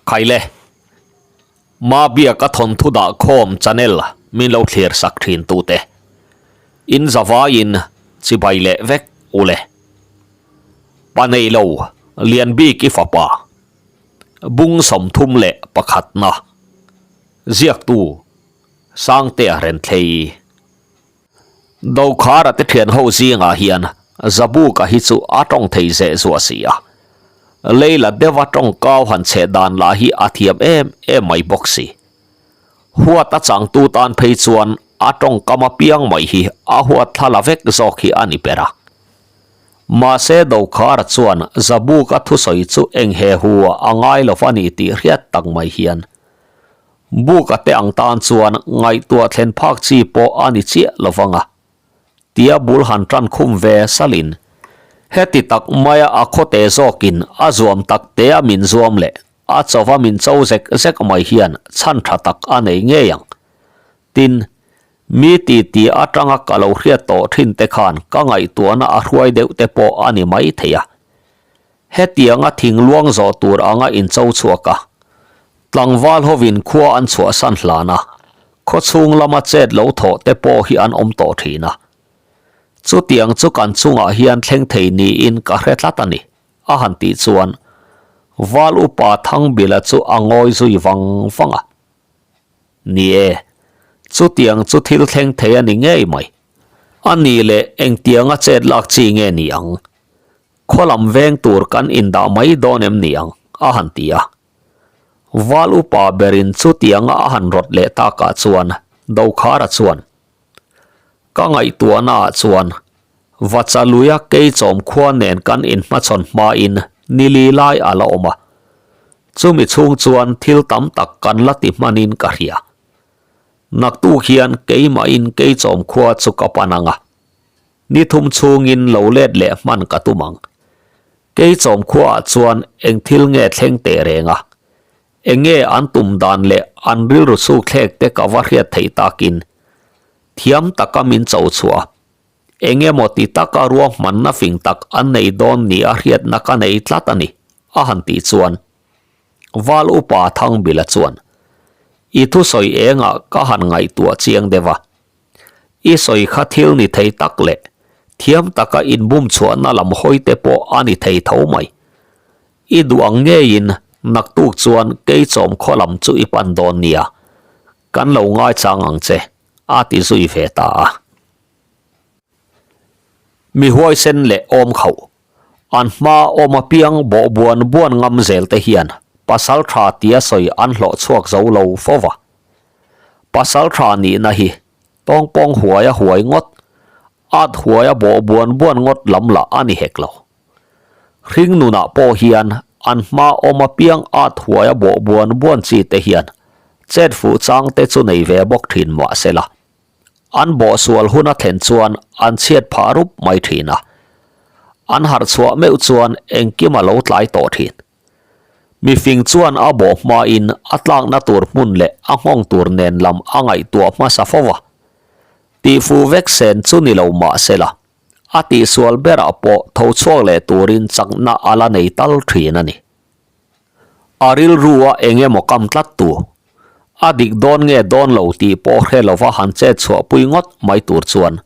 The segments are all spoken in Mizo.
Khaile, Mabiaka thawnthu dah khawm channel min lo thlir sak thin tute. In zavaiin chibai leh vek ule. Pa nei lo Lianbik i fapa bung 31 na ziaktu Sangtea Renthlei. Dokhara te thian ho zingah hian Zabuka hi chu a tawng thei zeh zuah si a, Leila deuha tawng kau han cheh dan lah hi a thiam em em mai bawk si. Huat a changtu tan phei chuan a tawngkam apiang mai hi a huat thla la vek zawk hi a ni ber a. Mahse Dokhara chuan Zabuka thusawi chu eng he hu a ngai lo va ni tih hriat tak mai hian Buk a te ang tan chuan ngaihtuah thlen phak chi pawh a ni chiah lo vang a, tia bul han tan khum ve salin heti tak maia a khawte zawkin a zuam tak te a min zuam leh a chauva min cho zek zek mai hian chhan tha tak a nei ngei ang. Tin, mi ti ti atanga ka lo hriat tawh thin te khan ka ngaihtuahna a hruai deuh te pawh a ni mai thei a. Hetianga thingluang zawh tur anga incho chhuak a, tlangval hovin khua an chhuahsan hlan a, khawchhung lama chet lo thawh te pawh hi an awm tawh thin a. Chutiang chu kan chungah hian thleng thei niin ka hre tlat a ni, a han tih chuan Val upa Thangbila chu a ngawi zui vang vang a. Ni e, chutiang chu thil thleng thei a ni ngei mai. A nih leh engtianga chet lak chi nge ni ang? Khaw lam veng tur kan indah mai dawn em ni ang? a han ti a. Val upa berin chutianga a han rawt leh takah chuan Dokhara chuan, Ka ngaihtuahnaah chuan Vachaluia keichawm khua nen kan inhmachhawn hmain nili lai a la awm a. Chumi chhung chuan thil tam tak kan la ti hmanin ka hria. Naktuk hian keimahin keichawm khua chu ka pan ang a. Ni thum chhungin lo let leh hman ka tum ang. Keichawm khuaah chuan eng thil nge thleng teh reng a? Eng nge an tum dan leh an rilru chhuk thlek te ka va hriat theih takin thiam taka min cho chhuah a. Eng emaw ti taka ruahmanna fing tak an nei dawn ni a hriatna ka nei tlat a ni, a han tih chuan Val upa Thangbila chuan i thusawi engah ka han ngaihtuah chiang deuh a. I sawi kha thil ni thei tak leh thiam taka inbum chhuahna lam hawi te pawh a ni thei tho mai. I duh ang ngeiin naktuk chuan keichawm khaw lam chu i pan dawn nia, kan lo ngaichang ang che, a ti zui ve ta a. Mi huaisen leh awm khauh, an hma awm apiang bawh buan buan ngam zel te hian pasal tha tia sawi an hlawh chhuak zo lo fo va. Pasal tha nihna hi tawngpawng huai a huai ngawt, at huai a bawh buan buan ngawt lam lah a ni hek lo. Hring nunah pawh hian an hma awm apiang at huai a bawh buan buan chi te hian chet fuh chang te chu nei ve bawk thin mah sela. An bawh sual hun a thlen chuan an chhiat phah rup mai thin a. An harh chhuah meuh chuan engkim a lo tlai tawh thin. Mifing chuan a bawh hmain a tlakna tur hmun leh a nghawng tur nen lam a ngaihtuah hmasa fo va. Tihfuh vek sen chu ni lo mah sela, a tihsual berah pawh tho chhuak leh turin chakna a la nei tal thin a ni. A rilru a eng emaw kam tlat tu, a dik dawn nge dawn lo tih pawh hre lova han chet chhuahpui ngawt mai tur chuan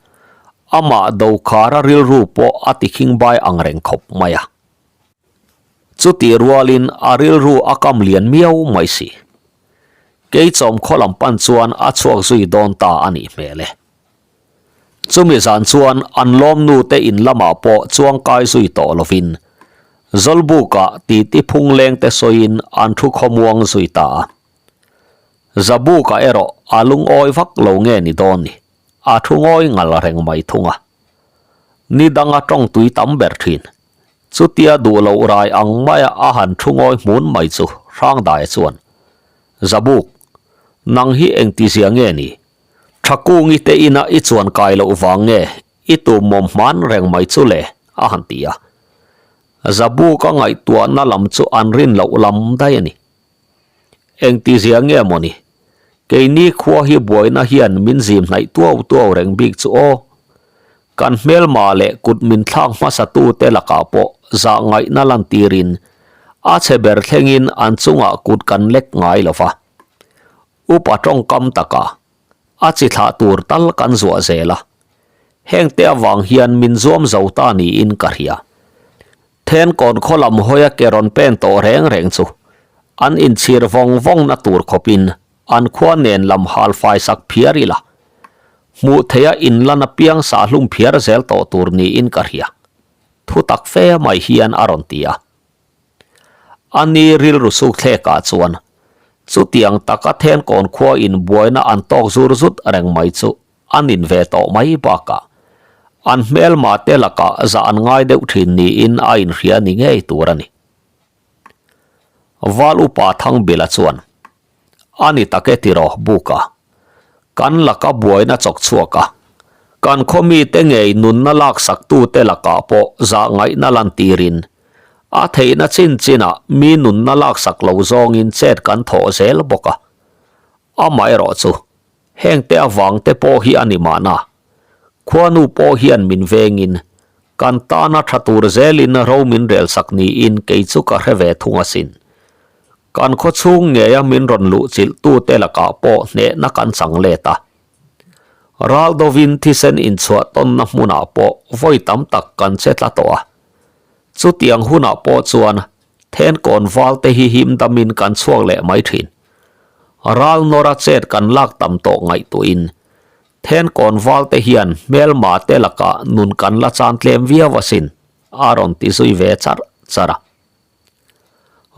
amah Dokhara rilru pawh a tikhingbai ang reng khawp mai a. Chutih rualin a rilru a kam lian miau mai si. Keichawm khaw lam pan chuan a chhuak zui dawn ta a nih hmel e. Chumi zan chuan an lawmnu te in lamah pawh chuang kai zui tawh lovin Zawlbukah titi phungleng te sawiin an thu khawmuang zui ta a. Zabuka erawh a lungawi vak lo nge ni dawn ni, a thu ngawi ngal reng mai thung a. Ni danga tawng tui tam ber thin. Chutia duh loh rai ang maia a han thu ngawi hmun mai chu Hrangdaia chuan, Zabuk, nang hi engtizia nge ni? Thakungi te ina i chuan kai loh vang nge i tum mawm hman reng mai chu le? a han ti a. Zabuk a ngaihtuahna lam chu an rin loh lam daih a ni. Engtizia nge maw ni? Keini khua hi buaina hian min zim hnaih tuau tuau reng bik chu aw. Kan hmelma leh kut min thlak hmasatute lakah pawh zah ngaihna lantirin A chhe ber thlengin an chungah kut kan lek ngai lo va. Upa tawngkam takah a chi thlah tur tal kan zuah zel a. Hengte avang hian min zuam zo ta niin ka hria. Thenkawn khaw lam hawia ke rawn pen tawh reng reng chu an inchhir vawng vawng na tur khawpin an khua nen lam hal fai sak phiar ila. Hmuh theiha inlan apiang sahlum phiar zel tawh tur niin ka hria. Thu tak fe mai hian a rawn ti a. A ni rilru suk thlekah chuan chutiang taka Thenkawn khua in buaina an tawk zur zut reng mai chu an in ve tawh mai bakah an hmelma te lakah zah an ngai deuh thin niin a inhria ni ngei tur a ni. Val upa Thangbila chuan A ni tak e tiraw Buka. Kan laka buaina chawk chhuak a, kan khaw mite ngei nunna laksaktute lakah pawh zah ngaihna lantirin a theihna chin chinah mi nunna laksak lo zawngin chet kan thawh zel bawk a. Amaherawh chu hengte avangte pawh hi a ni mahna, khuanu pawh hian min vengin kan tana tha tur zelin ro min relsak niin kei chu ka hre ve thung asin. Kan khaw chhung ngeia min rawn luh chilh tute lakah pawh hnehna kan chang let a. Ral dovin thisen inchhuah tawnna hmunah pawh vawi tam tak kan che tla tawh a. Chutiang hunah pawh chuan thenkawn valte hi him damin kan chhuak leh mai thin. Ral nawra chet kan lak tam tawh ngaihtuahin thenkawn valte hian hmelma te lakah nun kan la chan tlem viau asin, a rawn ti zui ve charh charh a.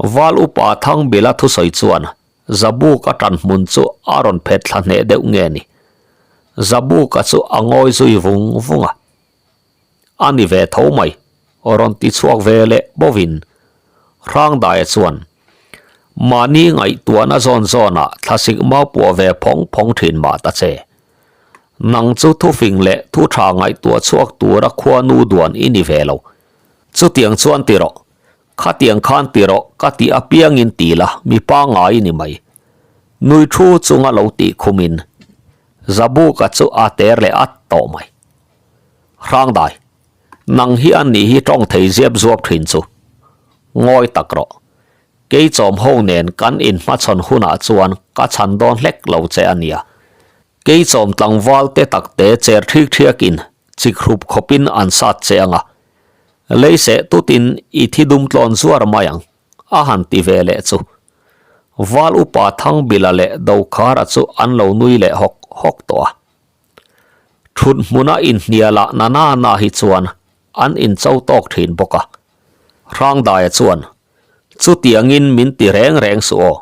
Val upa Thangbila thusawi chuan Zabuka tan hmun chu a rawn phet thla hneh deuh nge ni. Zabuka chu a ngawi zui vung vung a. A ni ve tho mai, rawn ti chhuak ve leh bawhin Hrangdaia chuan mahni ngaihtuahna zawn zawnah thlasik mau puah ve phawng phawng thin mah ta che. Nang chu thufing leh thu tha ngaihtuah chhuak tura khuanu duan i ni ve lo. Chutiang chuan ti rawh, khatiang khan ti rawh ka tih apiangin ti la, mi pangngai i ni mai. Nui thu chunga lo tih khumin Zabuka chu a ter leh at tawh mai. Hrangdai, nang hi a nih hi tawng thei ziap zuap thin chu. Ngawi tak rawh, kei chawm ho nen kan inhmachhawn hunah chuan ka chhan dawn hlek lo che a nia. Kei chawm tlangval te tak te cher thik thiakin chik hrup khawpin an sat che ang a, lei seh tutin i thi dum tlawn zuar mai ang, a han ti ve leh chu. Val upa Thangbila leh Dokhara chu an lo nui leh hawk hawk tawh a. Thut hmuna inhnialah na na na hi chuan an incho tawk thin bawk a. Hrangdaia chuan, Chutiangin min ti reng reng suh aw.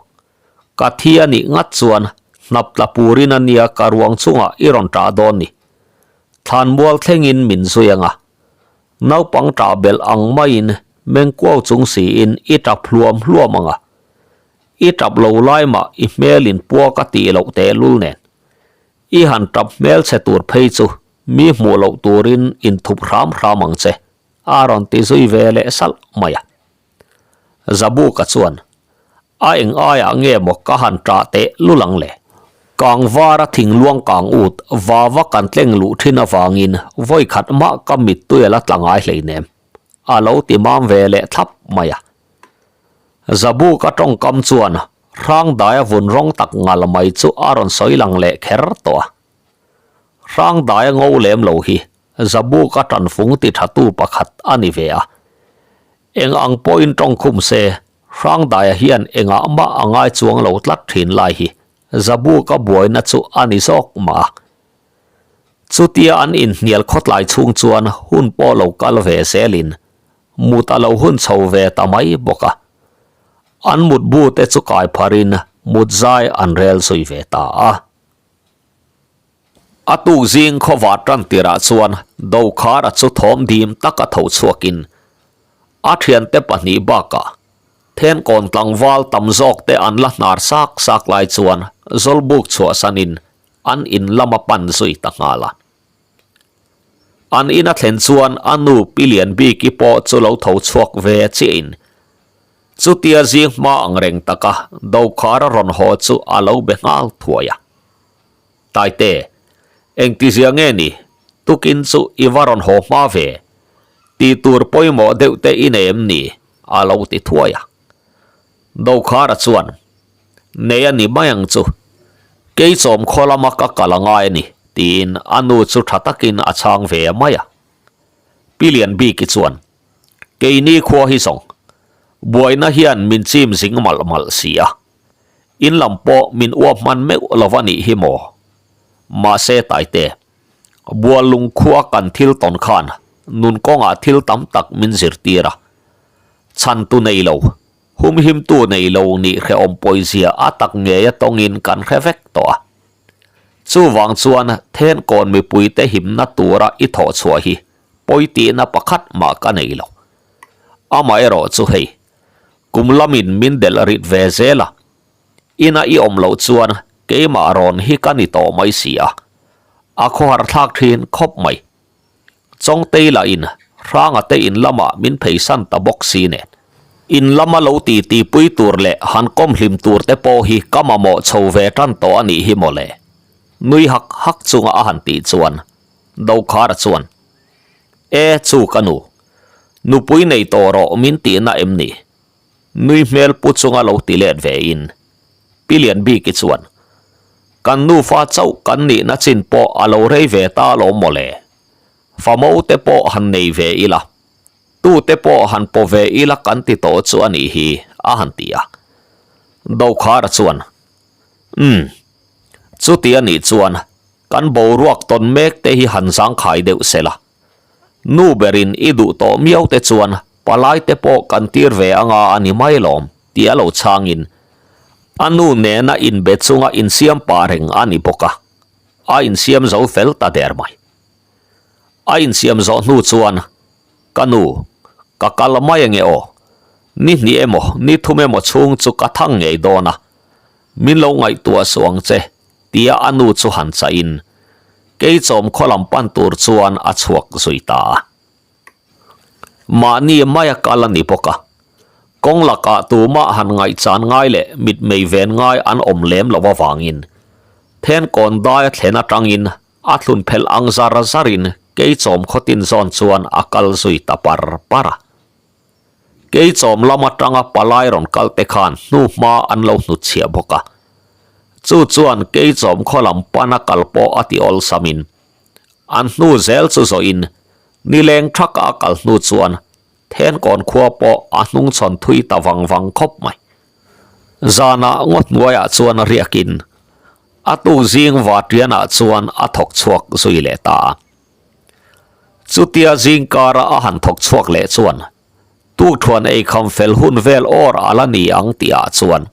Ka thi a nih ngat chuan hnap tla purin a nia ka ruang chungah i rawn ṭah dawn ni. Thlanmual thlengin min zui ang a. Naupang ṭah belh ang maiin mengkuau chung siin i ṭap hluam hluam ang a. I ṭap lo lai mah i hmelin pua ka tih loh tehlul nen. I han ṭap hmelchhe tur phei chu mi hmuh loh turin inthup hram hram ang che, a rawn ti zui ve leh salh mai a. Zabuka chuan, A eng aiah nge maw ka han ṭah teh lul ang le? Kangvara thingluang kang ut vava kan tleng luh ṭhin avangin vawi khat mah ka mittui a la tla ngai hleinem, a lo ti mam ve leh thlap mai a. Zabuka ṭawngkam chuan Hrangdaia vun rawng tak ngal mai chu a rawn sawi lang leh kher tawh a. Hrangdaia ngo lem lo hi Zabuka ṭanfung ti ṭhatu pakhat a ni ve a. Eng ang pawhin ṭawngkhum se, Hrangdaia hian engah mah a ngai chuang lo tlat thin lai hi Zabuka buaina chu a ni zawk mah a. Chutia an inhnial khawtlai chhung chuan hun pawh lo kal ve zelin mut a lo hun chho ve ta mai bawk a. An mutbu te chu kai pharin mut zai an rel zui ve ta a. A tuk zing khawva tan tirah chuan Dokhara chu thawm dim taka tho chhuakin a thiante pahnih bakah thenkawn tlangval tam zawk te an la hnar sak sak lai chuan Zawlbuk chhuahsanin an in lama pan zui ta nghal a. An in a thlen chuan a nu Pi Lianbiki pawh chu lo tho chhuak ve chiahin chutia zing hma ang reng taka Dokhara rawn haw chu a lo be nghal thuai a. Taite, engtizia nge ni? Tukin chu i va rawn haw hma ve. Tih tur pawimawh deuh te i nei em ni? A lo ti thuai a. Dokhara chuan, Nei a ni mai ang chu. Keichawm khaw lama ka kal a ngai a ni, tiin a nu chu tha takin a chhang ve mai a. Pi Lianbiki chuan, Keini khua hi zawng, buaina hian min chim zing malh malh si a. In lam pawh min uap hman meuh lo va nih hi maw? Mahse Taite, Buallung khua kan thil tawn khan nun kawngah thil tam tak min zirtir a. Chhantu nei lo, humhimtu nei lo nih hrehawm pawizia a tak ngeia tawngin kan hre vek tawh a. Chuvang chuan Thenkawn mipuite himna tura i thawh chhuah hi pawi tihna pakhat mah ka nei lo. Amaherawh chu hei, kum lamin min delh rit ve zel a, ina i awm loh chuan keimah rawn hi ka ni tawh mai si a, a khawhar thlak thin khawp mai. Chawngtei lahin Hranga te in lamah min pheisan ta bawk si nen. In lama lo ti tihpui tur leh han kawm hlim tur te pawh hi ka mamawh chho ve tan tawh a nih hi mawle. Nui hak hak chunga a han tih chuan Dokhara chuan, E chu ka nu, nupui nei tawh rawh min tihna em ni? Nui hmel pu chunga lo ti let ve in Pi Lianbiki chuan, Kan nufa chauh kan nihna chin pawh a lo rei ve ta alawm mawle. Famo te pawh han nei ve ila, tu te pawh han paw ve ila kan ti tawh chu a nih hi, a han ti a. Dokhara chuan, Umm, chuti a nih chuan kan boruak tawn mek te hi han zangkhai deuh sela. Nu berin i duh tawh miau te chuan palai te pawh kan tir ve anga a ni mai lawm tih a lo chhangin a nu nena inbe chunga insiam pah reng a ni bawk a, a insiam zo fel ta der mai. A insiam zawh hnu chuan ka nu ka kal mai ange aw, ni hnih emaw ni thum emaw chhung chu ka thang ngei dawn a, min lo ngaihtuah suh ang che tia a nu chu han chahin Keichawm khaw lam pan tur chuan a chhuak zui ta a. Mahni maia kal a ni bawk a, kawng lakah tumah han ngaihchan ngai leh mitmei ven ngai an awm lem lo avangin Thenkawn daia thlen atangin a thlun phelh ang zar zarin Keichawm khaw tin zawn chuan a kal zui ta par par a. Keichawm lam atanga palai rawn kal te khan hnuhma an lo hnutchhiah bawk a. Chu chuan Keichawm khaw lam pana kal pawh a ti awlsamin an hnu zel chu zawhin nileng thaka a kal hnu chuan Thenkawn khua pawh a hnungchhawn thui ta vang vang khawp mai. Zanah ngaw hnuaiah chuan riakin a tuk zing Vatrianah chuan a thawk chhuak zui leh ta a. Chutia zingkara a han thawk chhuak leh chuan tukthuan eikham fel hun vel awr a la ni ang tihah chuan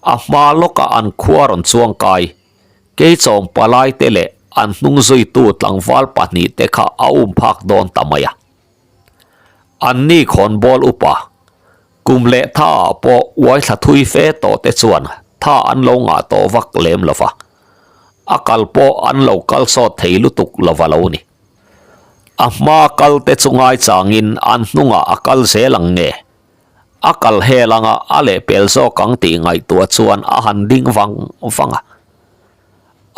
a hma lawkah an khua rawn chuang kai Keichawm palai te leh an hnung zuitu tlangval pahnihte kha a um phak dawn ta mai a. Anni khawnbawl upa kum leh tha ah pawh uai thla thui fe tawh te chuan tha an lo ngah tawh vak lem lo va. A kal pawh an lo kal sawt thei lutuk lo va lo ni. A hma kal te chu ngaichangin an hnungah a kal zel ang nge? A kal hel anga a lehpel zawk ang tih ngaihtuah chuan a han ding vang vang a.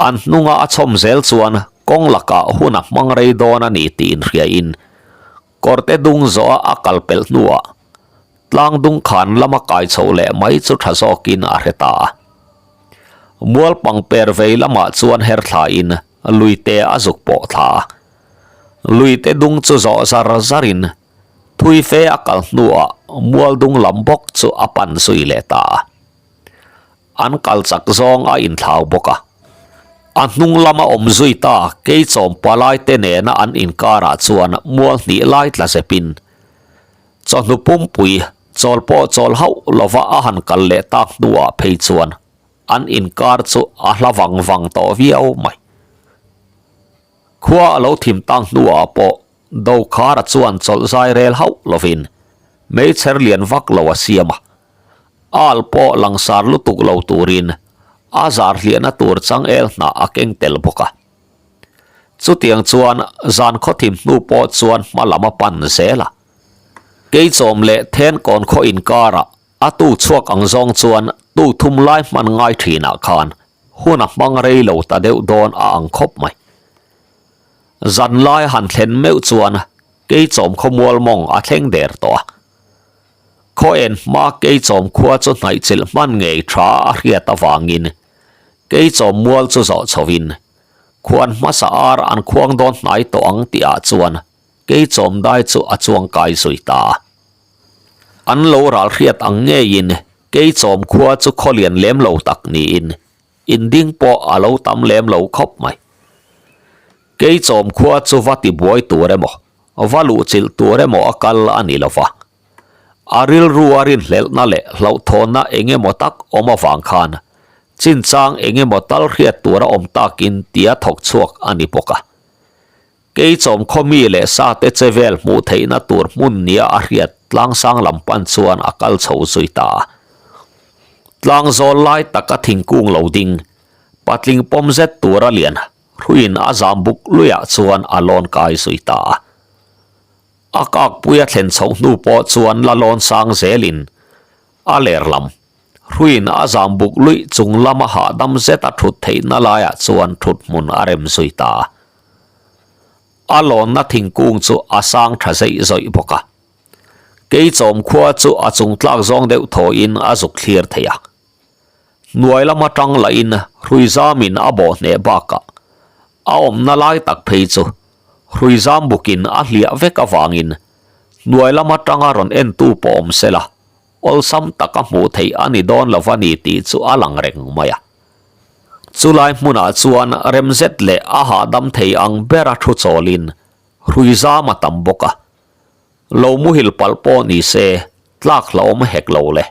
An hnunga a chhawm zel chuan kawng lakah hun a hmang rei dawn a ni tih inhriain kawrte dung zawha a kal pelh hnuah tlang dung khan lama kai chho leh mai chu tha zawkin a hre ta a. Mual pangper vei lamah chuan her thlain luite a zuk pawh thla a. Luite dung chu zawh zar zarin thui fe a kal hnuah mual dung lam bawk chu a pan zui leh ta a. An kal chak zawng a inthlau bawk a. A hnung lama awm zui ta Keichawm palai te nena an inkarah chuan mual hnih lai tla zepin chawhnu pumpui chawl pawh chawl hauh lova a han kal leh tak hnuah phei chuan an inkar chu a hla vang vang tawh viau mai. Khua a lo thim tak hnuah pawh Dokhara chuan chawlh zai rel hauh lovin meichher lian vak lo a siam a. Al pawh langsar lutuk lo turin a zar hliahna tur changel hnah a keng tel bawk a. Chutiang chuan zan khawthim hnu pawh chuan hma lam a pan zel a. Keichawm leh Thenkawn khaw inkarah a tu chhuak ang zawng chuan tu thum lai hman ngai thinah khan hun a hmang rei lo ta deuh dawn a ang khawp mai. Zan lai han thlen meuh chuan Keichawm khawmual mawng a thleng der tawh a. Khaw en hma Keichawm khua chu hnaihchilh hman ngei tha a hriat avangin Keichawm mual chu zawh chhovin khuan hmasa ar an khuang dawn hnai tawh ang tihah chuan Keichawm dai chu a chuang kai zui ta a. An lo ral hriat ang ngeiin Keichawm khua chu khaw lian lem lo tak niin inding pawh a lo tam lem lo khawp mai. Keichawm khua chu va ti buai tur emaw, va luhchilh tur emaw a kal a ni lo va. A rilru a rinhlelhna leh hlauhthawnna eng emaw tak awm avang khan chinchang eng emaw tal hriat tur a awm takin tia thawk chhuak a ni bawk a. Keichawm khaw mi leh sate che vel hmuh theihna tur hmun nia a hriat tlangsang lam pan chuan a kal chho zui ta a. Tlangzawl lai taka thingkung lo ding, patling pawm zet tura lian hruiin a zam buk luiah chuan a lawn kai zui ta a. A kakpui a thlen chhoh hnu pawh chuan la lawn sang zelin a ler lam hruiin a zam buk luih chung lama hahdam zet a thut theihna laiah chuan thut hmun a rem zui ta a. A lawnna thingkung chu a sang tha zeih zawih bawk a. Keichawm khua chu a chung tlak zawng deuh thawiin a zuk thlir thei a. Hnuai lam atang lahin hrui zamin a bawh hneh bakah a awmna lai tak phei chu hrui zam bukin a hliah vek avangin hnuai lam atanga rawn entu pawh awm sela awlsam taka hmuh theih a ni dawn lo a ni tih chu a lang reng mai a. Chulai hmunah chuan rem zet leh a hahdam thei ang bera thu chawlin hrui zam a tam bawk a, lo muhil palh pawh ni se tlak hlauhawm hek lo le.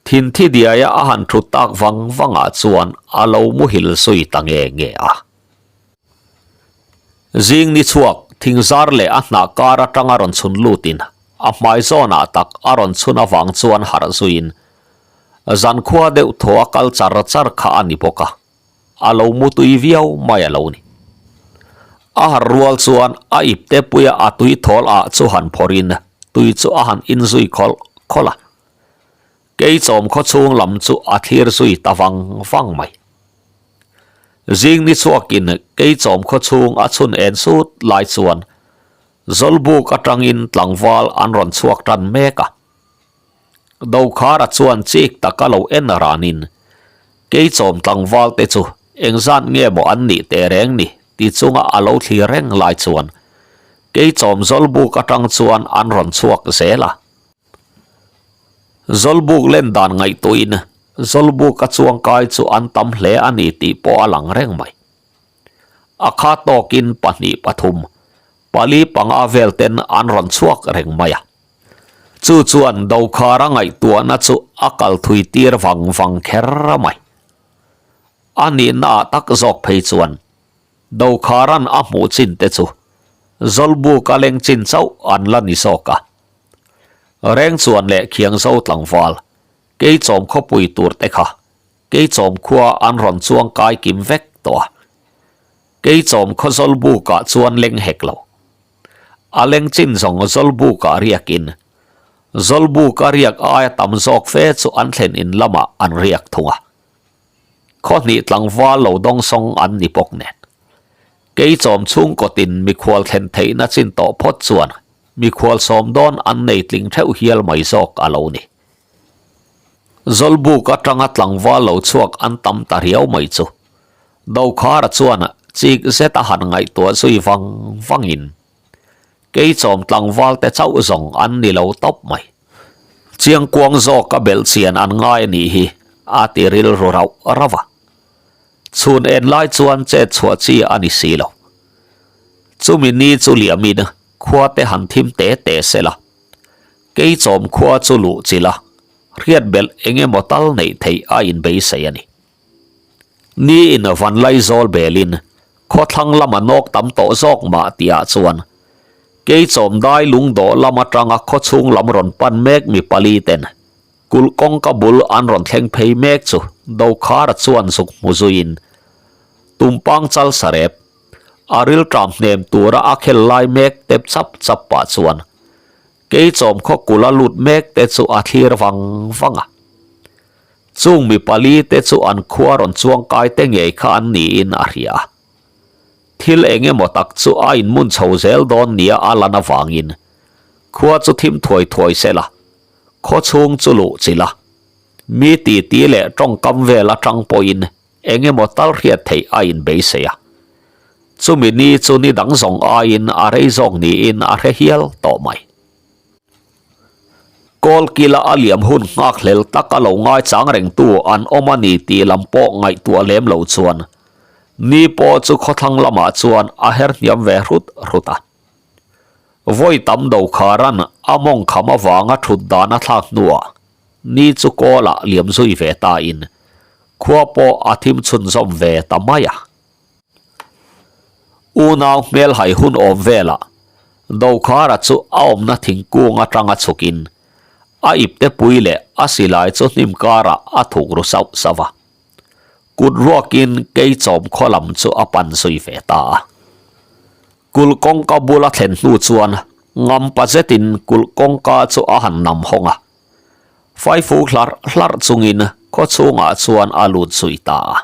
Thinthi diaia a han thut tak vang vangah chuan a lo muhil zui ta nge nge a. Zing ni chhuak thingzar leh a hnah kar atanga rawn chhun lutin a hmai zawnah tak a rawn chhun avang chuan harh zuiin zankhua deuh thaw a kal char char kha a ni bawk a, a lo mu tui viau mai a lo ni. A harh rual chuan a ipte puia a tui thawl ah chu han phawrhin tui chu a han inzui khawlh khawlh a. Keichawm khaw chhung lam chu a thlir zui ta vang vang mai. Zing ni chhuakin Keichawm khaw chhung a chhun en sut lai chuan Zawlbuk atangin tlangval an rawn chhuak tan mek a. Dokhara chuan chik taka lo en ranin Keichawm tlangval te chu engzat nge maw an nih teh reng ni ti chunga a lo thlir reng lai chuan Keichawm Zawlbuk atang chuan an rawn chhuak zel a. Zawlbuk len dan ngaihtuahin Zawlbuk a chuangkai chu an tam hle a ni tih pawh a lang reng mai. A kha tawkin pahnih pathum, pali panga vel ten an rawn chhuak reng mai a. Chu chuan Dokhara ngaihtuahna chu a kal thui tir vang vang kher mai. A nihnaah tak zawk phei chuan Dokhara'n a hmuh chin te chu Zawlbuk a leng chin chauh an la ni zawk a. Reng chuan leh Khiangzo tlangval, Keichawm khawpui tur te kha Keichawm khua an rawn chuang kai kim vek tawh a. Keichawm khaw Zawlbukah chuan leng hek lo. A leng chin zawng Zawlbukah riakin Zawlbuka riak aia tam zawk fe chu an thlen in lamah an riak thung a. Khaw hnih tlangval lo dawngsawng an ni bawk nen. Keichawm chhungkawtin mikhual thlen theihna chin tawh phawt chuan mikhual sawm dawn an nei tling theuh hial mai zawk a lo ni. Zawlbuk atanga tlangval lo chhuak an tam ta riau mai chu Dokhara chuan chik zet a han ngaihtuah zui vang vangin Keichawm tlangval te chauh zawng an ni lo tawp mai. Chiangkuang zawk a belh chian an ngai a nih hi a ti rilru rauh rauh a. Chhun en lai chuan chet chhuah chi a ni si lo. Chumi ni chu liamin khua te han thim te te se la. Keichawm khua chu luh chilh a, hriat belh eng emaw tal neih theih a inbeisei a ni. Ni in Vanlaizawl belin khawthlang lama nawk tam tawh zawk mah tihah chuan Keichawm dai lungdawh lam atanga khawchhung lam rawn pan mek mi pali ten kulh kawngka bul an rawn thleng phei mek chu Dokhara chuan zuk hmu zuiin Tumpang chal sarep a rilṭam hnem tura a khel lai mek tep chap chap pah chuan Keichawm khaw kulh a lut mek te chu a thlir vang vang a. Chung mi pali te chu an khua rawn chuang kai te ngei kha an niin a hria a. Thil eng emaw tak chu a inmun chho zel dawn nia a lan avangin khua chu thim thuai thuai se la. Khawchhung chu luh chilh a, mi titi leh tawngkam vel atang pawhin eng emaw tal hriat theih a inbeisei a. Chumi ni chu ni dang zawng aiin a rei zawk niin a hre hial tawh mai. Kawlkila a liam hun nghakhlel taka lo ngaichang rengtu an awm a ni tih lam pawh ngaihtuah lem lo chuan ni pawh chu khawthlang lamah chuan a her hniam ve hrut hrut a. Vawi tam Dokharan a mawng kham avanga thut dan a thlak hnuah ni chu kawlah liam zui ve tain khua pawh a thim chhunzawm ve ta mai a. Unau hmelhai hun awm velah Dokhara chu a awmna thingkung atanga chhukin a ipte pui leh a silai chu hnim karah a thuk ru sauh sauh a. Kut ruakin keichawm khaw lam chu a pan zui ve ta a. Kulh kawngka bula thlen hnu chuan ngampa zetin kulh kawngka chu a han nam hawng a. Faifuk hlarh hlarh chungin khaw chhungah chuan a lut zui ta a.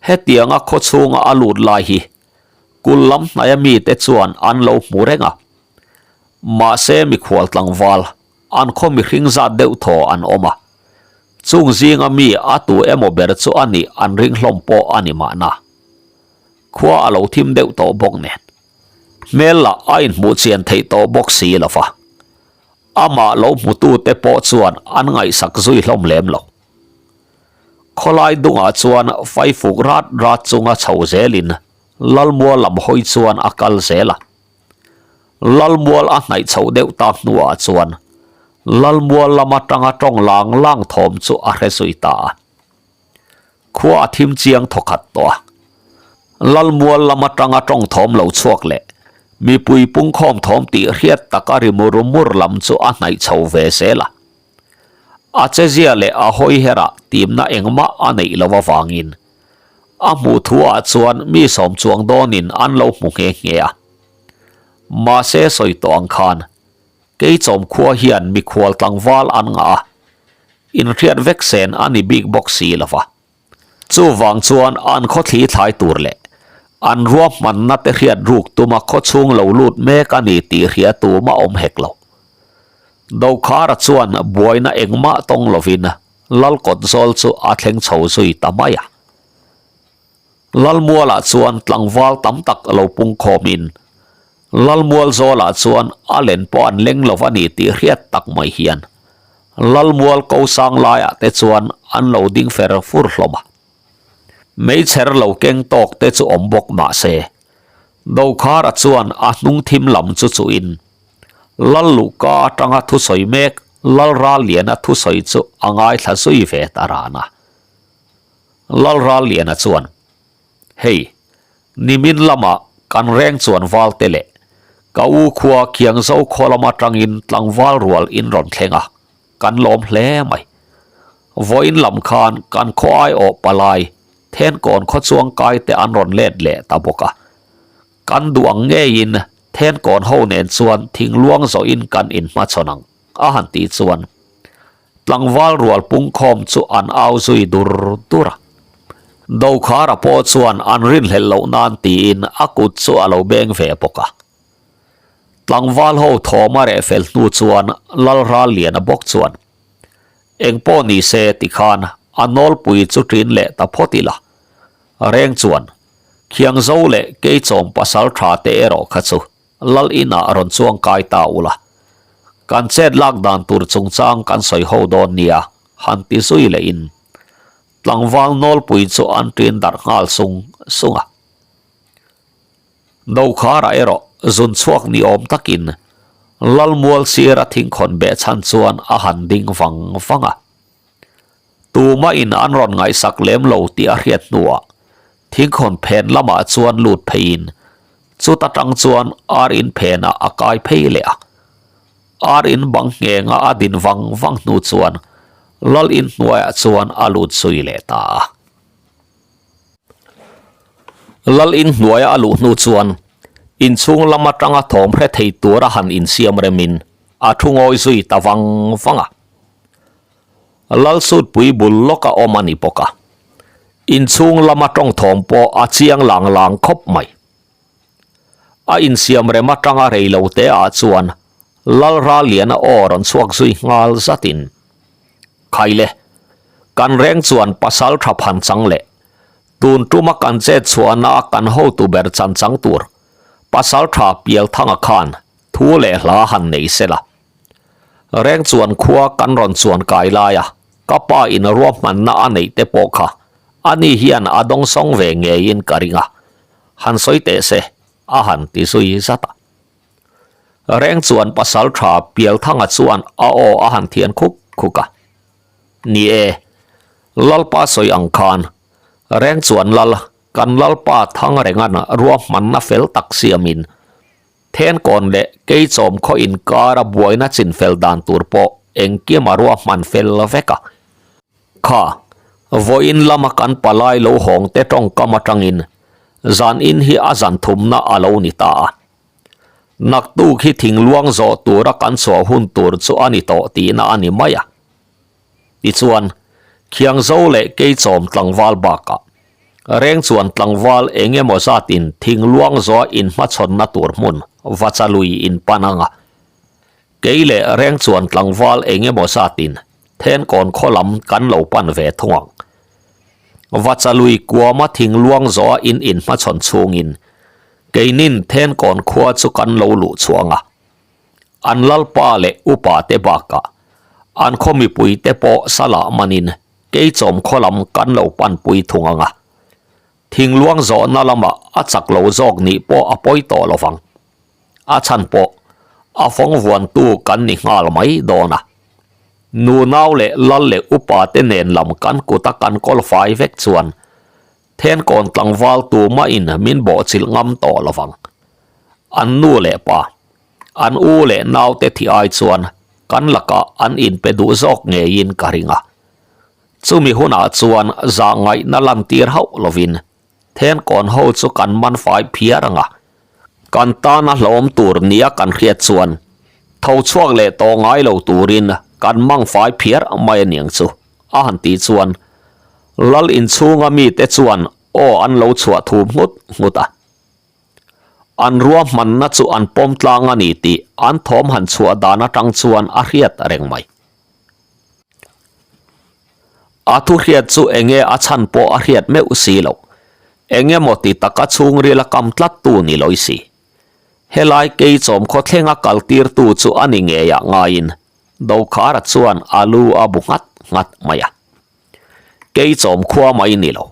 Hetianga khaw chhunga a lut lai hi kul lam hnaia mite chuan an lo hmu reng a. Mahse mikhual tlangval an khaw mihring zat deuh thaw an awm a. Chung zinga mi a tu emaw ber chu a nih an ring hlawm pawh a ni mahna. Khua a lo thim deuh tawh bawk nen. Hmel lah a inhmuh chian theih tawh bawk si lo va. Amah lo hmutute pawh chuan an ngaihsak zui hlawm lem lo. Khawlai dungah chuan faifuk rat rat chunga chho zelin Lalmual lam hawi chuan a kal zel a. Lalmual a hnaih chhoh deuh tak hnuah chuan Lalmual lam atanga tawng lang lang thawm chu a hre zui ta a. Khua a thim chiang thawkhat tawh a. Lalmual lam atanga tawng thawm lo chhuak leh mipui pungkhawm thawm tih hriat taka ri mur mur lam chu a hnaih chho ve zel a. A chezia leh a hawi herah timna engmah a neih loh avangin a hmuh thuah chuan mi sawm chuang dawnin an lo hmu nghe nghe a. Mahse sawi tawh ang khan Keichawm khua hian mikhual tlangval an ngah a, inhriat vek sen a ni bik bawk si lo va. Chuvang chuan an khawthli thlai tur leh an ruahmanna te hriat ruk tuma khawchhung lo lut mek a ni tih hria tum a awm hek lo. Dokhara chuan buaina engmah tawng lovin Lalkawt zawl chu a thleng chho zui ta mai a. Lalmualah chuan tlangval tam tak lo pungkhawmin Lalmual zawlah chuan a len pawh an leng lo a ni tih hriat tak mai hian Lalmual ko sang laiah te chuan an lo ding fer fur hlawm a. Meichher lo keng tawk te chu awm bawk mah se, Dokhara chuan a hnung thim lam chu chuhin Lalluhka atanga thusawi mek Lalralliana thusawi chu a ngaithla zui ve ta ran a. Lalralliana chuan, Hei, nimin lamah kan reng chuan valte leh ka u khua Khiangzo khaw lam atangin tlangval rual in rawn thleng a, kan lawm hle mai. Vawiin lam khan kan khaw aiawh palai Thenkawn khaw chuang kai te an rawn let leh ta bawk a. Kan duh ang ngeiin Thenkawn ho nen chuan thingluang zawhin kan inhmachhawn ang, a han tih chuan Tlangval rual pungkhawm chu an au zui dur dur a. Dokhara pawh chuan an rinhlelh loh nan tiin a kut chu a lo beng ve bawk a. Tlangval ho thawm a reh fel hnu chuan Lalralliana bawk chuan, Eng pawh ni se tikhan a nawlpui chu ṭin leh ta phawt ila. Reng chuan, Khiangzo leh Keichawm pasal ṭha te erawh kha chu Lal inah rawn chuang kai ta ula. Kan chet lak dan tur chungchang kan sawi ho dawn nia, han ti zui lehin tlangval nawlpui chu an ṭin darh nghal sung sung a. Dokhara erawh zun chhuak ni awm takin Lalmual sira thingkhawn behchhan chuan a han ding vang vang a. Tuma in an rawn ngaihsak lem lo tih a hriat hnuah thingkhawn phen lamah chuan lut pheiin chuta tang chuan ar in phenah a kai phei leh a. Ar in bang nghenga a din vang vang hnu chuan lal in hnuaiah chuan a lut zui leh ta a. Lal in hnuaia a luh hnu chuan inchhung lam atanga thawm hre thei tura han insiam remin a thu ngawi zui ta vang vang a. Lalsutpui bul lawk a awm a ni bawk a, inchhung lama tawng thawm pawh a chiang lang lang khawp mai. A insiam rem atanga rei lo te ah chuan Lalraliana aw rawn chhuak zui nghal zatin, Khaile, kan reng chuan pasal tha phan chang leh tun tuma kan chet chhuahna a kan hotu ber chan chang tur pasal tha Pialthanga khan thu leh hla han nei se la. Reng chuan khua kan rawn chuan kai lai a, ka pa in ruahmanna a neih te pawh kha ani hian a dawngsawng ve ngeiin ka ring a, han sawi teh se a han ti zui zat a. Reng chuan pasal tha Pialthanga chuan a aw a han thian khuk khuk a. Ni e, Lalpa sawi ang khan Reng chuan Lal, kan Lalpa Thangrenga'n ruahmanna fel tak siamin Thenkawn leh Keichawm khaw inkara buaina chinfel dan tur pawh engkim a ruahman fel vek a. Kha, vawiin lama kan palai lo hawng te tawngkam atangin zan in hi a zan thumna a lo ni ta a. Naktuk hi thingluang zawh tura kan chhuah hun tur chu a ni tawh tihna a ni mai a. Tichuan, Khiangzo leh Keichawm tlangval bakah reng chuan tlangval eng emaw zatin thingluang zawha inhmachhawnna tur hmun Vachalui in pan ang a. Kei leh reng chuan tlangval eng emaw zatin Thenkawn khaw lam kan lo pan ve thung ang. Vachalui kuama thingluang zawha in inhmachhawn chhungin keinin Thenkawn khua chu kan lo luh chhuang a. An lalpa leh upa te bakah an khaw mipui te pawh salah manin keichawm khaw lam kan lo panpui thung ang a. Thingluang zawhna lamah a chak lo zawk nih pawh a pawi tawh lo vang. A chhan pawh a fawng vuantu kan ni nghal mai dawn a. Nunau leh lal leh upa te nen lam kan kuta kan kawl fai vek chuan Thenkawn tlangval tumahin min bawhchilh ngam tawh lo vang. An nu leh pa, an u leh naute thi ai chuan kan lakah an inpe duh zawk ngeiin ka ring a. Chumi hunah chuan zahngaihna lantir hauh lovin Thenkawn ho chu kan man fai phiar ang a. Kan tana hlawm tur nia kan hriat chuan tho chhuak leh tawh ngai lo turin kan mang fai phiar mai aniang chu a han tih chuan Lal inchhunga mite chuan aw an lo chhuah thum nghut nghut a. An ruahmanna chu an pawm tlang a ni tih an thawm han chhuah dan atang chuan a hriat reng mai. A thu hriat chu enge a chhan pawh a hriat meuh si loh. Eng emaw ti taka chhungril a kam tlat tu ni lawi si. Helai keichawm khawthlenga kal tirtu chu a ni ngeiah ngaiin Dokhara chuan a lu a bu nghat nghat mai a. Keichawm khua mai ni lo.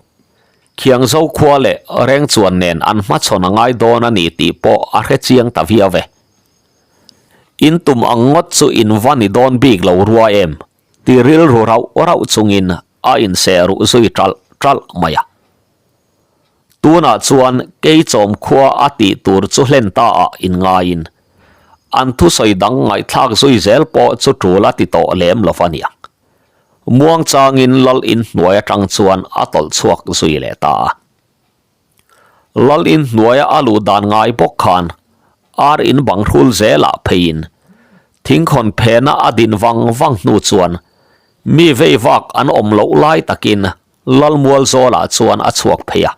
Khiangzo khua leh Rengchuan nen an hmachhawn a ngai dawn a ni tih pawh a hre chiang ta viau e. In tum ang ngawt chu in va ni dawn bik lo rua em? Ti rilru rauh rauh chungin a inseh ruh zui ṭalh ṭalh mai a. Tunah chuan Keichawm khua a tih tur chu hlen ta ah inngaiin an thusawi dang ngaihthlak zui zel pawh chu ṭul a ti tawh lem lo va niang. Muangchangin Lal inhnuai aṭang chuan a tawlh chhuak zui leh ta a. Lal in hnuaia a luh dan ngai bawk khan ar in bang hrul zelah pheiin thingkhawn phena a din vang vang hnu chuan mi vei vak an awm loh lai takin Lal mual zawlah chuan a chhuak phei a.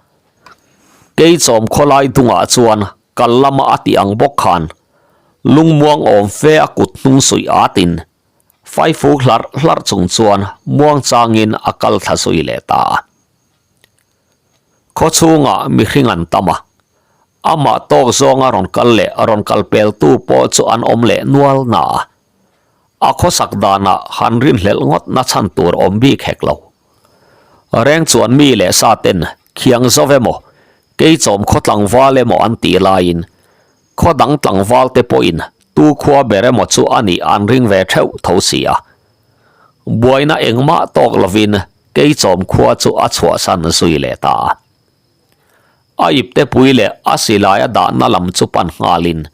Keichawm khawlai dungah chuan kal lama a tih ang bawk khan lungmuang awm fe a kut hnung suih atin faifuk hlarh hlarh chung chuan muangchangin a kal thla zui leh ta a. Khaw chhungah mihring an tam a, amah tawk zawnga rawn kal leh rawn kal peltu pawh chu an awm leh nual na a, a khawsak danah han rinhlelh ngawt na chhan tur awm bik hek lo. Reng chuan mi leh sa ten khiang zo emaw, keichawm khaw tlangval emaw an tih laiin khaw dang tlangval te pawhin tu khua ber emaw chu a nih an ring ve theuh tho si a. Buaina engmah tawk lovin Keichawm khua chu a chhuahsan zui leh ta a. A iptepui leh a silai a dahna lam chu pan nghalin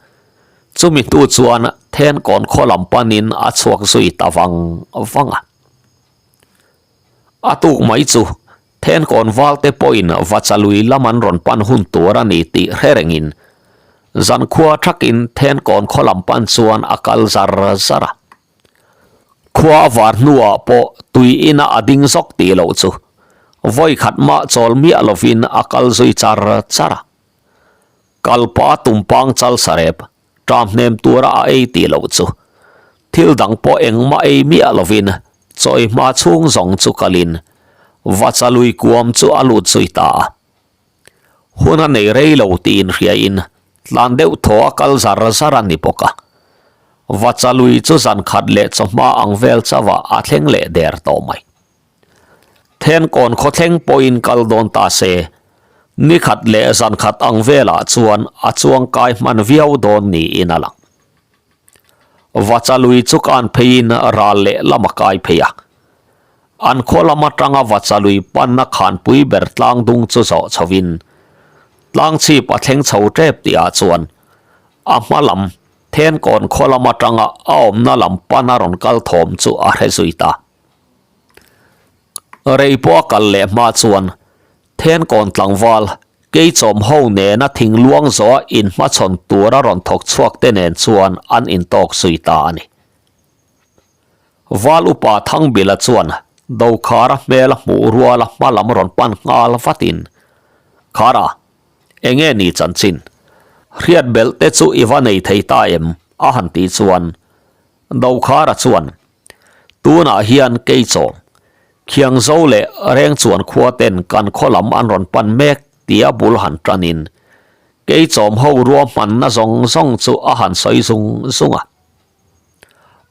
chumi hnu chuan Thenkawn khaw lam panin a chhuak zui ta vang vang a. A tuk mai chu Thenkawn valte pawhin Vachalui lam an rawn pan hun tur a ni tih hre rengin zankhua thakin Thenkawn khaw lam pan chuan a kal zar zar a. Khua a var hnuah pawh tui ina a ding zawk tih loh chu vawi khat mah chawl miah lovin a kal zui char char a. Kalpa tumpang chal sarep. Ṭam hnem tura a ei tih loh chu thil dang pawh engmah ei miah lovin chawi hma chhung zawng chu kalin Vacha lui kuam chu a lut zui ta a. Hun a nei rei lo tih inhriain tlan deuh thaw a kal zar zar a ni bawk a. Vacha lui chu zan khat leh chawhma ang vel chauhah a thleng leh der tawh mai. Thenkawn khawthleng pawhin kal dawn ta se, ni khat leh zan khat ang velah chuan a chuang kai hman viau dawn niin a lang. Vacha lui chu kan pheiin ral leh lam a kai phei a. An khaw lam atanga Vacha lui panna khanpui ber tlang dung chu zawh chhovin tlang chhip a thleng chho tep tihah chuan a hma lam Thenkawn khaw lam atanga a awmna lam pana rawn kal thawm chu a hre zui ta. Rei pawh a kal leh hma chuan Thenkawn tlangval Keichawm ho nena thingluang zawha inhmachhawn tura rawn thawk chhuak te nen chuan an intawk zui ta a ni. Val upa Thangbila chuan Dokhara hmela hmuh ruala hma lam rawn pan nghal vatin, Khara, enge ni chanchin? Hriat belh te chu i va nei thei ta em? a han tih chuan Dokhara chuan, Tunah hian Keichawm, Khiangzo leh Rengchuan khua ten kan khaw lam an rawn pan mek tia bul han tanin Keichawm ho ruahmanna zawng zawng chu a han sawi zung zung a.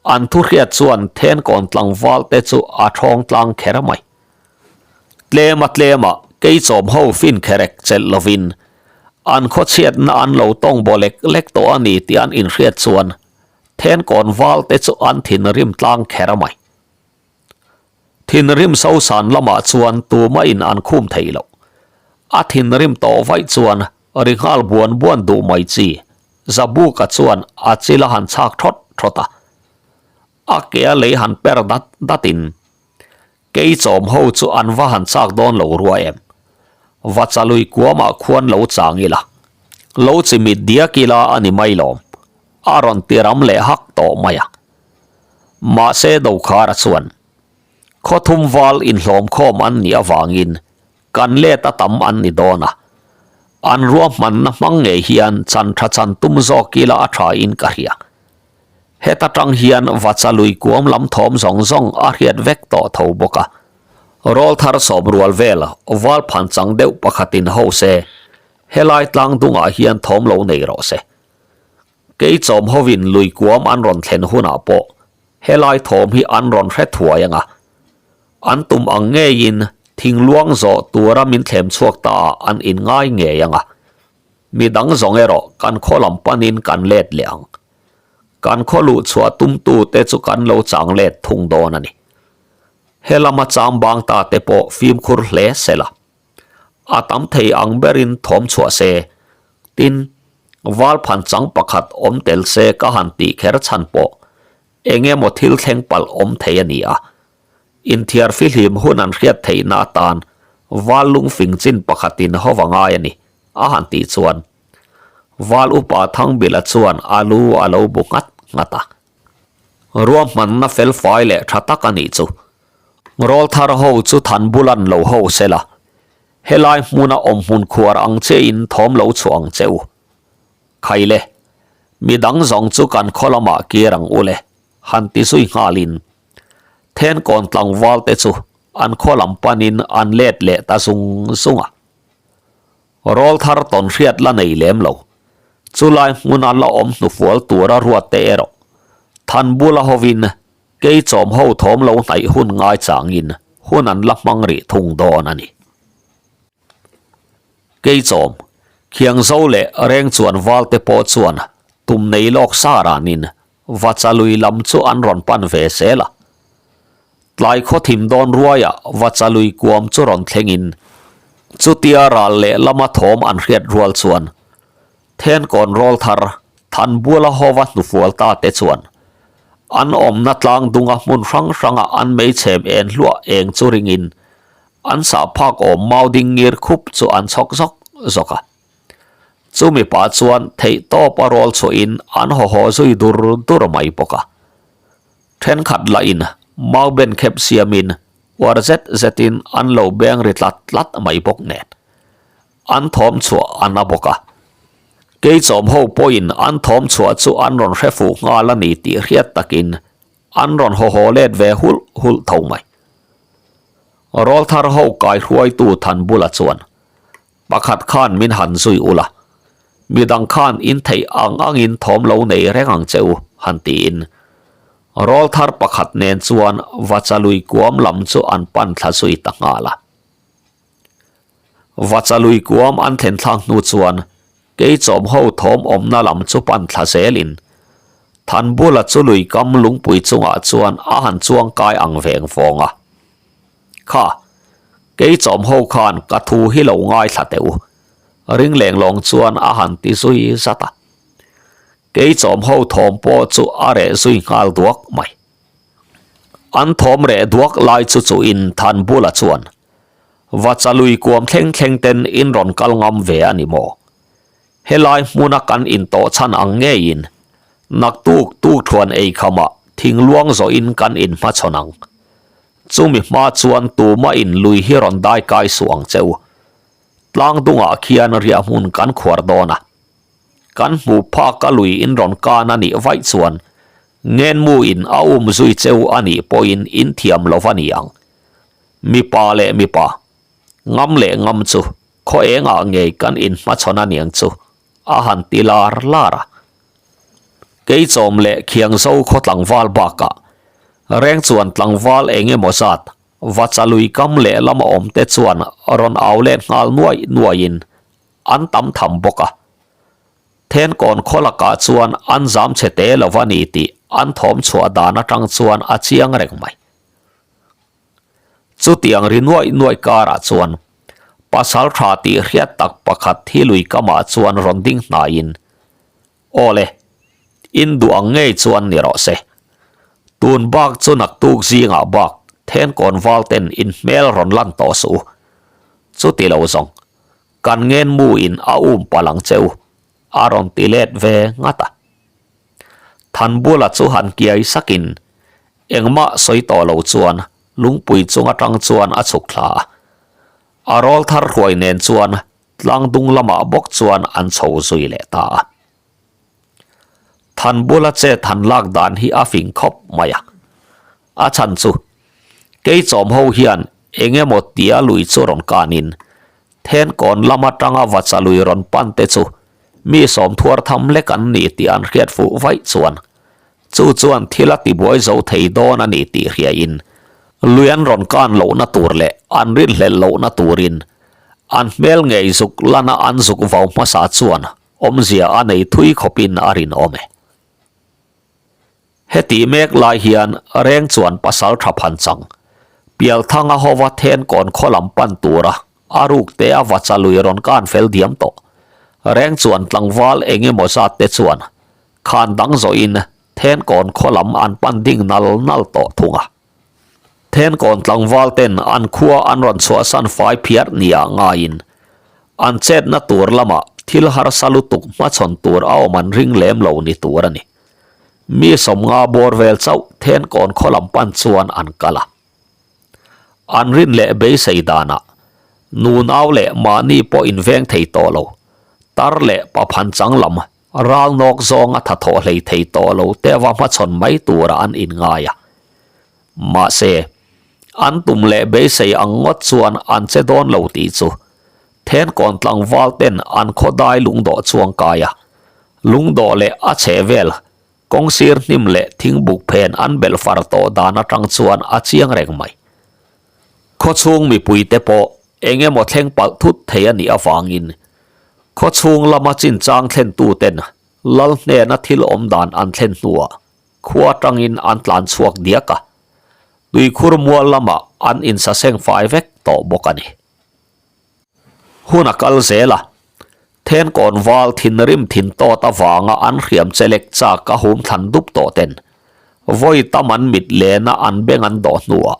An thu hriat chuan Thenkawn tlangval te chu a thawng tlang kher mai. Tlema tlema Keichawm ho fin kherek chelh lovin an khawchhiatna an lo tawng baw lek lek tawh a ni tih an inhriat chuan Thenkawn val te chu an thinrim tlang kher mai. Thinrim Sosan lamah chuan tumahin an khum thei lo. A thinrim tawh vaih chuan ri nghal buan buan duh mai chi Zabuka chuan a chil a han chhak thawt thawt a. A ke a lei han per dat datin Keichawm ho chu an va han chak dawn lo rua em? Va chalui kuamah khuan lo chang ila. Lo chimit diak ila a ni mai lawm. A rawn ti ram leh hak tawh mai a. Mahse Dokhara chuan, Khawthum val inhlawmkhawm an nih avangin kan let a tam an ni dawn a. An ruahmanna hmang ngei hian chan tha chan tum zawk ila a tha in ka hria. Heta tang hian Vacha lui kuam lam thawm zawng zawng a hriat vek tawh tho bawk a. Rawlthar sawp rual vel val phan chang deuh pakhatin ho se, helai tlang dungah hian thawm lo nei rawh se. Kei chawm hovin lui kuam an rawn thlen hunah pawh helai thawm hi an rawn hre thuai ang a. An tum ang ngeiin thingluang zawh tura min thlem chhuak ta ah an inngai ngei ang a. Mi dang zawng erawh kan khaw lam panin kan let leh ang. Kan khaw luh chhuah tumtu te chu kan lo chang let thung dawn a ni. He lama chang bang ta te pawh fimkhur hle se la. A tam thei ang berin thawm chhuah se. Tin, val phan chang pakhat awm tel se ka han tih kher chhan pawh eng emaw thil thleng palh awm thei a ni a. Inthiar fihlim hun an hriat theihna atan val lungfing chin pakhatin hova ngai a ni, a han tih chuan Val upa Thangbila chuan a lu a lo bu nghat nghat a. Ruahmanna felfai leh tha tak a nih chu. Rawlthar ho chu than bulan lo ho se la, helai hmuna awm hmun khuar ang chein thawm lo chhuah ang che u. Khaile, midang zawng chu kan khaw lamah kir ang u le, han ti zui nghalin Thenkawn tlangval te chu an khaw lam panin an let leh ta zung zung a. Rawlthar tawn hriat la nei lem lo. Chulai hmuna la awm hnufual tura ruat te erawh Thanbula hovin Keichawm ho thawm lo hnaih hun ngai changin hun an la hmang rih thung dawn a ni. Keichawm, Khiangzo leh Rengchuan valte pawh chuan tum nei lawk sa ranin Vacha lui lam chu an rawn pan ve zel a. Tlai khaw thim dawn ruaiah Vacha lui kuam chu rawn thlengin chutia ral leh lama thawm an hriat rual chuan Thenkawn rawl thar Thanbuala hova hnufual ta te chuan an awmna tlang dunga hmun hrang hranga an meichhem en hluah eng chu ringin an sah phak awm mau ding ngir khup chu an chhawk zawk zawk a. Chumi pah chuan theih tawp a rawl chhuahin an haw haw zui dur dur mai bawk a. Thenkhat lahin mau ben khep siamin uar zet zetin an lo beng ri tlat tlat mai bawk nen. An thawm chhuah a na bawk a. Keichawm ho pawhin an thawm chhuah chu an rawn hre fuh nghal a ni tih hriat takin an rawn haw haw let ve hulh hulh tho mai. Rawlthar ho kaihruaitu Thanbula chuan pakhat khan min han zui ula, midang khan in theih ang angin thawm lo nei reng ang che u han tiin rawlthar pakhat nen chuan Vachalui kuam lam chu an pan thla zui ta nghal a. Vachalui kuam an thlen thlak hnu chuan Keichawm ho thawm awmna lam chu pan thla zelin Thanbula chu lui kam lungpui chungah chuan a han chuang kai ang veng vawng a. Kha, Keichawm ho khan ka thu hi lo ngaithla teh u, ring leng lawng chuan a han ti zui zat a. Keichawm ho thawm pawh chu a reh zui nghal duak mai. An thawm reh duak lai chu chuhin Thanbula chuan Vacha lui kuam thleng thleng ten in rawn kal ngam ve a ni maw? Helai hmuna kan intawh chhan ang ngeiin naktuk tukthuan ei khamah thingluang zawhin kan inhmachhawn ang. Chumi hma chuan tuma in lui hi rawn dai kai suh ang che u. Tlang dungah khian riahhmun kan khuar dawn a. Kan hmuh phak a lui in rawn kan a nih vaih chuan ngenmu in a um zui che u a nih pawhin in thiam lo va ni ang. Mipa leh mipa, ngam leh ngam chu khaw engah ngei kan inhmachhawn a niang chu a han ti lar lar a. Keichawm leh Khiangzo khaw tlangval bakah reng chuan tlangval eng emaw zat Vacha lui kam leh lama awm te chuan rawn au let nghal nuai nuaiin an tam tham bawk a. Thenkawn khaw lakah chuan an zam chhe te lo a ni tih an thawm chhuah dan atang chuan a chiang reng mai. Chutiang ri nuaih nuaih karah chuan pasal tha tih hriat tak pakhat hi lui kamah chuan rawn ding hnaiin, Aw le, in duh ang ngei chuan ni rawh se. Tun bak chu naktuk zingah bak thenkawn val ten in hmel rawn lan tawh suh u. Chuti lo zawng, kan ngen mu in a um palh ang che u, a rawn ti let ve ngat a. Thanbula chu han kiai sakin engmah sawi tawh lo chuan lungpui chung atang chuan a chhuk thla a. A rawl thar hruai nen chuan tlang dung lamah bawk chuan an chho zui leh ta a. Thanbula chet han lak dan hi a fing khawp mai a. A chhan chu Keichawm ho hian eng emaw tia lui chu rawn kanin Thenkawn lam atanga vacha lui rawn pan te chu mi sawmthuar tham lek an ni tih an hriat fuh vaih chuan chu chuan thil a tibuai zo thei dawn a ni tih hriain lui an rawn kan lohna tur leh an rinhlelh lohna turin an hmel ngei zuk lana an zuk vau hmasa chuan awmzia a nei thui khawpin a rinawm e. Hetih mek lai hian reng chuan pasal tha phan chang, Pialthanga hova Thenkawn khaw lam pan tura a ruk te a vacha lui rawn kan fel diam tawh. Reng chuan tlangval eng emaw zat te chuan khan dang zawhin Thenkawn khaw lam an pan ding nal nal tawh thung a. Thenkawn tlangval ten an khua an rawn chhuahsan fai phiar nia ngaiin an chetna tur lamah thil harsa lutuk hmachhawn tur a awm an ring lem lo ni tur a ni. Mi sawmnga bawr vel chauh Thenkawn khaw lam pan chuan an kal a. An rin leh beisei danah nunau leh mahni pawh inveng thei tawh lo, tar leh paphan chang lam ral nawk zawnga tha thawh hlei thei tawh lo te va hmachhawn mai tura an inngai a. Mahse, an tum leh beisei ang ngawt chuan an che dawn lo tih chu Thenkawn tlangval ten an khaw dai lungdawh chuang kai a, lungdawh leh a chhe vel kawng sir hnim leh thingbuk phen an belh far tawh dan atang chuan a chiang reng mai. Khawchhung mipui te pawh eng emaw thleng palh thut thei a nih avangin khawchhung lama chinchang thlen tu ten lal hnena thil awm dan an thlen hnuah khua atangin an tlan chhuak diak a, tuikhur mual lamah an insaseng fai vek tawh bawk a ni. Hun a kal zel a, Thenkawn val thinrim thin tawt avanga an hriam che lek chak a hum thlan dup tawh ten vawi tam an mit lena an beng an dawh hnuah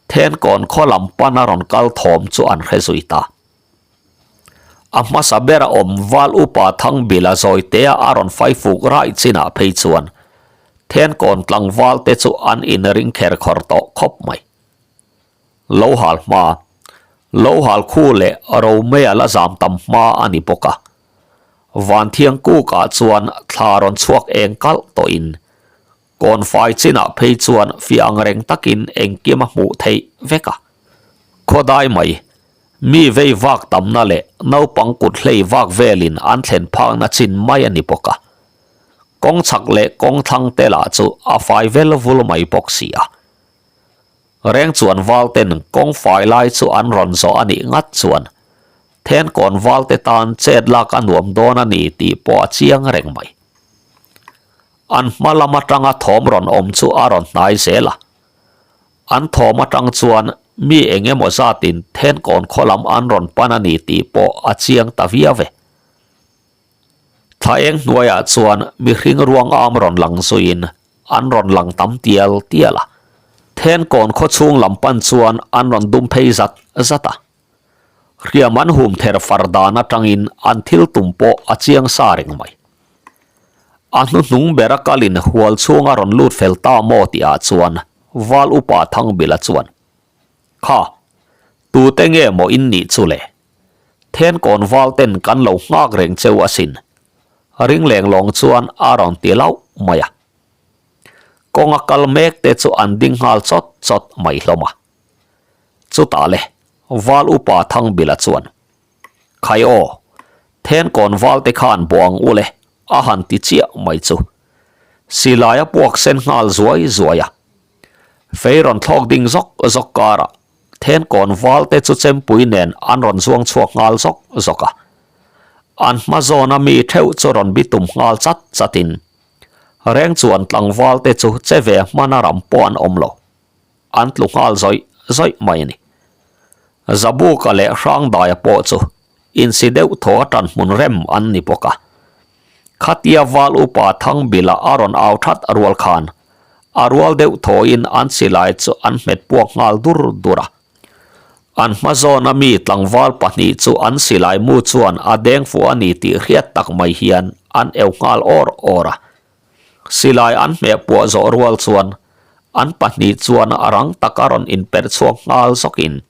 Thenkawn khaw lam pana rawn kal thawm chu an hre zui ta. A hmasa bera awm val upa Thangbila zawitea a rawn faifuk raih chinah phei chuan Thenkawn tlangval te chu an inring kher khawr tawh khawp mai. Lo hal hma, lo hal khu leh ro mei a la zam tam hma a ni bawk a. Vanthiang kukah chuan thla rawn chhuak eng kalh tawhin kawnfai chinah phei chuan fiah ang reng takin engkim a hmuh theih vek a. Khawdai mai, mi vei vak tamna leh naupang kut hlei vak velin an thlen phakna chin mai a ni bawk a. Kawng chhak leh kawng thlang te lah chu a fai vel vul mai bawk si a. Reng chuan val ten kawng fai lai chu an rawn zawh a nih ngat chuan Thenkawn val te tan chet lak a nuam dawn a ni tih pawh a chiang reng mai. An hma lam atanga thawm rawn awm chu a rawn hnai zel a. An thawm atang chuan mi eng emaw zatin Thenkawn khaw lam an rawn pan a ni tih pawh a chiang ta viau e. Thla eng hnuaiah chuan mihring ruang am rawn lang zuiin an rawn lang tam tial tial a. Thenkawn khaw chhung lam pan chuan an rawn dum phei zat zat a. Hriam an hum ther far dan atangin an thil tum pawh a chiang sa reng mai. A hnuhnung bera kalin hual chhunga rawn lut fel ta maw tihah chuan Val Upa Thangbila chuan, Kha, tute nge maw in nih chu le? Thenkawn val ten kan lo nghak reng cheu asin. Ringleng lawng chuan a rawn ti lauh mai a. Kawnga kal mek te chu an ding nghal chawt chawt mai hlawm a. Chutah le, Val Upa Thangbila chuan, Khai aw, Thenkawn val te khan buang u le, a han ti chiah mai chu. Silai a puak sen nghal zuai zuai a. Fei rawn thlawk ding zawk zawk karah Thenkawn val te chu chempui nen an rawn zuang chhuak nghal zawk zawk a. An hma zawna mi theuh chu rawn bitum nghal chat chatin reng chuan tlangval te chu che ve hmana ram pawh an awm lo. An tlu nghal zawih zawih mai a ni. Zabuka leh Hrangdaia pawh chu insi deuh thaw a tan hmun rem an ni bawk a. Khatia val upa Thangbila a rawn au that rual khan a rual deuh thawin an silai chu an hmet puak nghal dur dur a. An hma zawna mi tlangval pahnih chu an silai mu chuan a deng fuh a ni tih hriat tak mai hian an eu nghal awr awr a. Silai an hmeh puah zawh rual chuan an pahnih chuan a rang taka rawn inperh chhuak nghal zawkin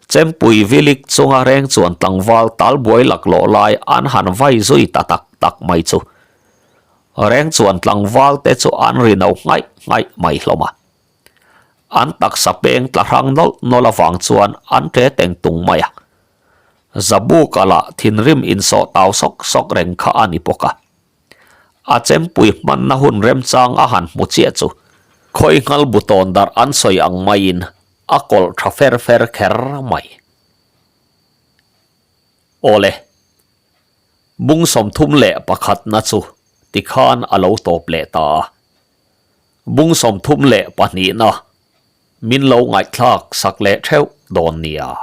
Chempui vilik chunga reng chuan tlangval talbuai laklawh lai an han vai zui ta tak tak mai chu. Reng chuan tlangval te chu an ri no nghaih nghaih mai hlawm a. An taksa peng tla hrang nawlh nawlh avang chuan an ṭe teng tung mai a. Zabuka lah thinrim insawh tau sawk sawk reng kha a ni bawk a. A chempui hmanna hun remchang a han hmu chiah chu khawi nghal bu tawn darh an sawi ang maiin a kawlh tha fer fer kher mai. Awle, bung 31 na chu tikhan a lo tawp leh ta a. Bung 32 na min lo ngaihthlak sak leh theuh dawn nia.